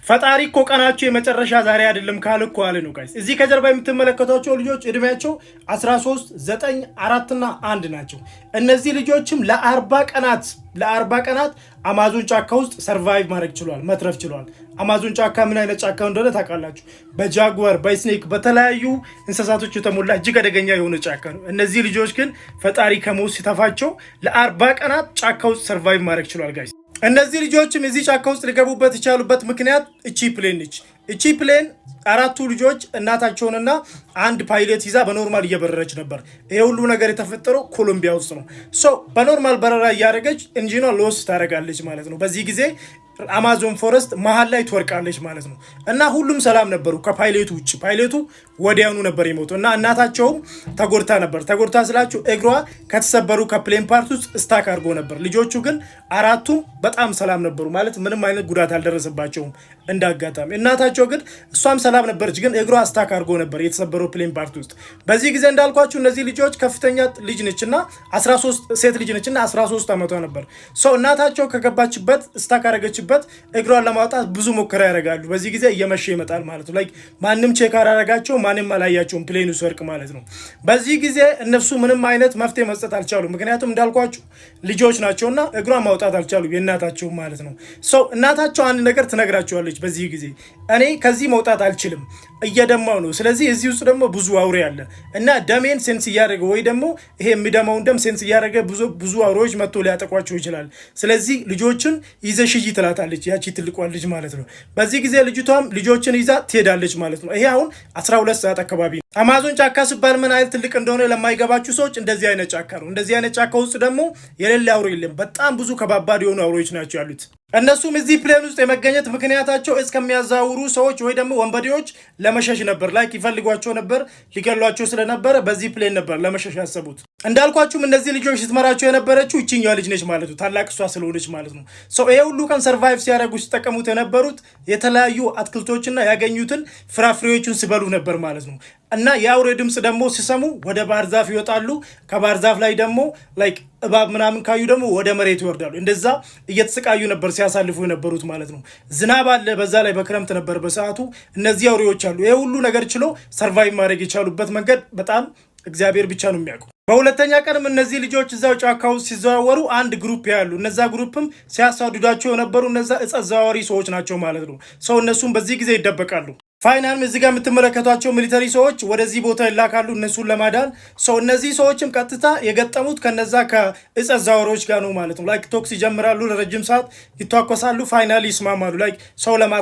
ፈጣሪ እኮ ቀናቸው የመጨረሻ ዛሬ አይደለም ካለ እኮ አለ ነው guys። እዚህ ከጀርባ የምትመለከቷቸው ልጆች እድሜያቸው 13፣ 9፣ 4 እና 1 ናቸው። እነዚህ ልጆችም ለ40 ቀናት አማዞን ጫካ ውስጥ survive ማድረግ ችሏል፣ መትረፍ ችሏል። አማዞን ጫካ ምን አይነት ጫካ እንደሆነ ታውቃላችሁ። በ jaguar፣ በ snake፣ በተለያዩ እንስሳቶች የተሞላ እጅግ አደገኛ የሆነ ጫካ ነው። እነዚህ ልጆች ግን ፈጣሪ ከሞት ሲተፋቸው ለ40 ቀናት ጫካ ውስጥ survive ማድረግ ችሏል guys። እነዚህ ልጆችም እዚህ ጫካ ውስጥ ሊገቡበት የቻሉበት ምክንያት እቺ plane ነች። እቺ plane አራቱ ልጆች እናታቸውንና አንድ ፓይለት ይዛ በ normal እየበረረች ነበር። ይሄ ሁሉ ነገር የተፈጠረው ኮሎምቢያ ውስጥ ነው። So በ normal በረራ እያደረገች engine ኗ loss ታደርጋለች ማለት ነው። በዚህ ጊዜ አማዞን forest መሀል ላይ ትወድቃለች ማለት ነው። እና ሁሉም ሰላም ነበሩ ከፓይሌቱ ውጭ። ፓይሌቱ ወዲያውኑ ነበር የሞተው እና እናታቸውም ተጎድታ ነበር። ተጎድታ ስላችሁ እግሯ ከተሰበሩ ከ plane part ውስጥ stuck አድርጎ ነበር። ልጆቹ ግን አራቱም በጣም ሰላም ነበሩ፣ ማለት ምንም አይነት ጉዳት አልደረሰባቸውም እንደ አጋጣሚ። እናታቸው ግን እሷም ሰላም ነበረች፣ ግን እግሯ stuck አድርጎ ነበር የተሰበረው plane part ውስጥ። በዚህ ጊዜ እንዳልኳችሁ እነዚህ ልጆች ከፍተኛ ልጅ ነች እና 13 ሴት ልጅ ነች እና 13 ዓመቷ ነበር። So እናታቸው ከገባችበት stuck አደረገችበት እግሯን ለማውጣት ብዙ ሙከራ ያደርጋሉ። በዚህ ጊዜ እየመሸ ይመጣል ማለት ነው። Like ማንም check አላደረጋቸው፣ ማንም አላያቸውም plane ኑ ሲወድቅ ማለት ነው። በዚህ ጊዜ እነሱ ምንም አይነት መፍትሄ መስጠት አልቻሉም። ምክንያቱም እንዳልኳችሁ ልጆች ናቸውና እግሯን ማውጣት አልቻሉም፣ የእናታቸው ማለት ነው። So እናታቸው አንድ ነገር ትነግራቸዋለች። በዚህ ጊዜ እኔ ከዚህ መውጣት አልችልም፣ እየደማው ነው። ስለዚህ እዚህ ውስጥ ደግሞ ብዙ አውሬ አለ እና ደሜን sense እያደረገ ወይ ደግሞ ይሄ የሚደማውን ደም sense እያደረገ ብዙ ብዙ አውሬዎች መጥቶ ሊያጠቋቸው ይችላል። ስለዚህ ልጆችን ይዘሽ ሂጂ ትላታለች፣ ያቺ ትልቋ ልጅ ማለት ነው። በዚህ ጊዜ ልጅቷም ልጆችን ይዛ ትሄዳለች ማለት ነው። ይሄ አሁን 12 ሰዓት አካባቢ ነው። አማዞን ጫካ ሲባል ምን ያህል ትልቅ እንደሆነ ለማይገባችሁ ሰዎች እንደዚህ አይነት ጫካ ነው። እንደዚህ አይነት ጫካ ውስጥ ደግሞ የሌለ አውሬ የለም። በጣም ብዙ ከባባድ የሆኑ አውሬዎች ናቸው ያሉት። እነሱም እዚህ plane ውስጥ የመገኘት ምክንያታቸው እጽ ከሚያዘዋውሩ ሰዎች ወይ ደግሞ ወንበዴዎች ለመሸሽ ነበር። Like ይፈልጓቸው ነበር፣ ሊገሏቸው ስለነበረ በዚህ plane ነበር ለመሸሽ ያሰቡት። እንዳልኳችሁም እነዚህ ልጆች ስትመራቸው የነበረችው ይችኛዋ ልጅ ነች ማለት ነው። ታላቅ እሷ ስለሆነች ማለት ነው። So ይሄ ሁሉ ቀን survive ሲያደርጉ ሲጠቀሙት የነበሩት የተለያዩ አትክልቶችና ያገኙትን ፍራፍሬዎችን ሲበሉ ነበር ማለት ነው። እና የአውሬ ድምፅ ደግሞ ሲሰሙ ወደ ባህር ዛፍ ይወጣሉ። ከባህር ዛፍ ላይ ደግሞ like እባብ ምናምን ካዩ ደግሞ ወደ መሬት ይወርዳሉ። እንደዛ እየተሰቃዩ ነበር ሲያሳልፉ የነበሩት ማለት ነው። ዝናብ አለ፣ በዛ ላይ በክረምት ነበር በሰዓቱ። እነዚህ አውሬዎች አሉ። ይሄ ሁሉ ነገር ችሎ survive ማድረግ የቻሉበት መንገድ በጣም እግዚአብሔር ብቻ ነው የሚያውቀው። በሁለተኛ ቀንም እነዚህ ልጆች እዛው ጫካ ውስጥ ሲዘዋወሩ አንድ group ያሉ፣ እነዛ group ም ሲያሳድዷቸው የነበሩ እነዛ እጽ አዘዋዋሪ ሰዎች ናቸው ማለት ነው። So እነሱም በዚህ ጊዜ ይደበቃሉ። Finally እዚህ ጋር የምትመለከቷቸው military ሰዎች ወደዚህ ቦታ ይላካሉ እነሱን ለማዳን። So እነዚህ ሰዎችም ቀጥታ የገጠሙት ከነዛ ከእጽ አዘዋዋሪዎች ጋር ነው ማለት ነው። Like ተኩስ ይጀምራሉ፣ ለረጅም ሰዓት ይተኳኮሳሉ፣ finally ይስማማሉ። Like ሰው ለማ